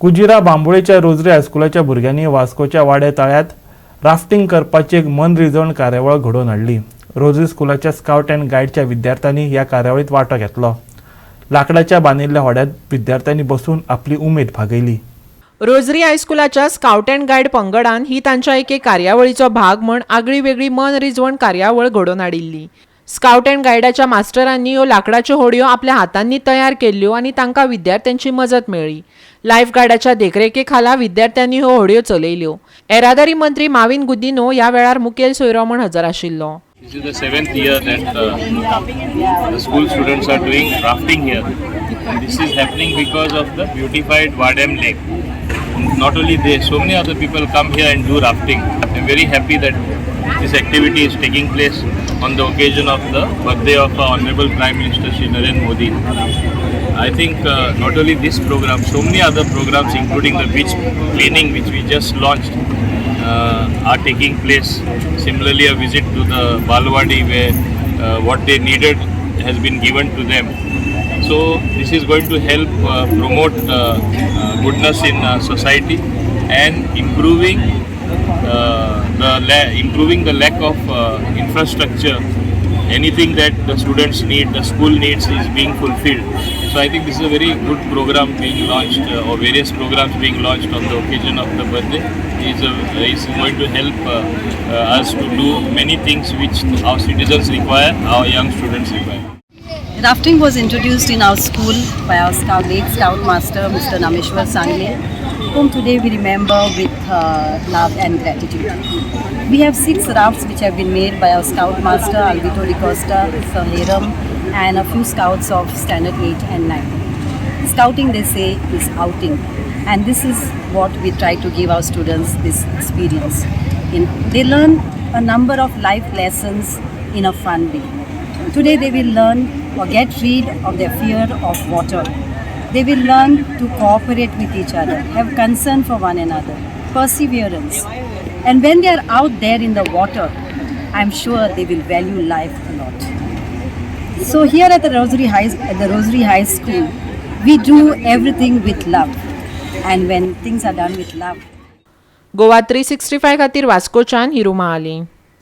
कुजिरा बांबोळेच्या रोजरी हायस्कुलाच्या भुरग्यांनी वास्कोच्या वाडे तळ्यांत राफ्टिंग करपाची एक मनरिजवण कार्यावळ घडोवन हाडली. रोजरी स्कुलाच्या स्कावट अँड गायडच्या विद्यार्थ्यांनी ह्या कार्यावळीत वांटो घेतलो. लाकडाच्या बांदिल्ल्या होड्यांत विद्यार्थ्यांनी बसून आपली उमेद भागयली. रोजरी हायस्कुलाच्या स्कावट अँड गायड पंगडान ही तांच्या एके कार्यावळीचो भाग म्हण आगळी वेगळी मनरिजवण कार्यावळ घडोवन हाडिल्ली. स्कावट अँड गायडाच्या मास्टरांनी ह्यो लाकडाच्यो होडयो आपल्या हातांनी तयार केल्ल्यो आनी तांकां विद्यार्थ्यांची मजत मेळ्ळी. लायफ गार्डाच्या देखरेखे खाला विद्यार्थ्यांनी ह्यो होडयो चलयल्यो. येरादारी मंत्री माविन गुदिन्हो ह्या वेळार मुखेल सोयरो म्हण हजर आशिल्लो. This is the seventh year that the school students are doing rafting here. And this is happening because of the beautified Vadem Lake. Not only they, so many other people come here and do rafting. I'm very happy that this activity is taking place on the occasion of the birthday of our Honorable Prime Minister Shri Narendra Modi. I think not only this program, so many other programs, including the beach cleaning, which we just launched, are taking place. Similarly, a visit to the Balwadi where what they needed has been given to them. So this is going to help promote goodness in society and improving the lack of infrastructure. Anything that the students need, the school needs, is being fulfilled. So I think this is a very good program being launched, or various programs being launched on the occasion of the birthday is going to help us to do many things which our citizens require, our young students require. Rafting was introduced in our school by our scout, late scout master, Mr. Nameshwar Sangle, whom today we remember with love and gratitude. We have six rafts which have been made by our scout master Alvito Costa, Sir Hiram, and a few scouts of standard 8 and 9. Scouting, they say, is outing, and this is what we try to give our students, this experience. They learn a number of life lessons in a fun way. Today they will learn or get rid of their fear of water. They will learn to cooperate with each other, have concern for one another, perseverance. And when they are out there in the water, I'm sure they will value life a lot. So here at the Rosary High School, we do everything with love. And when things are done with love, Goa 365 खातीर वास्कोच्यान हिरू महाली.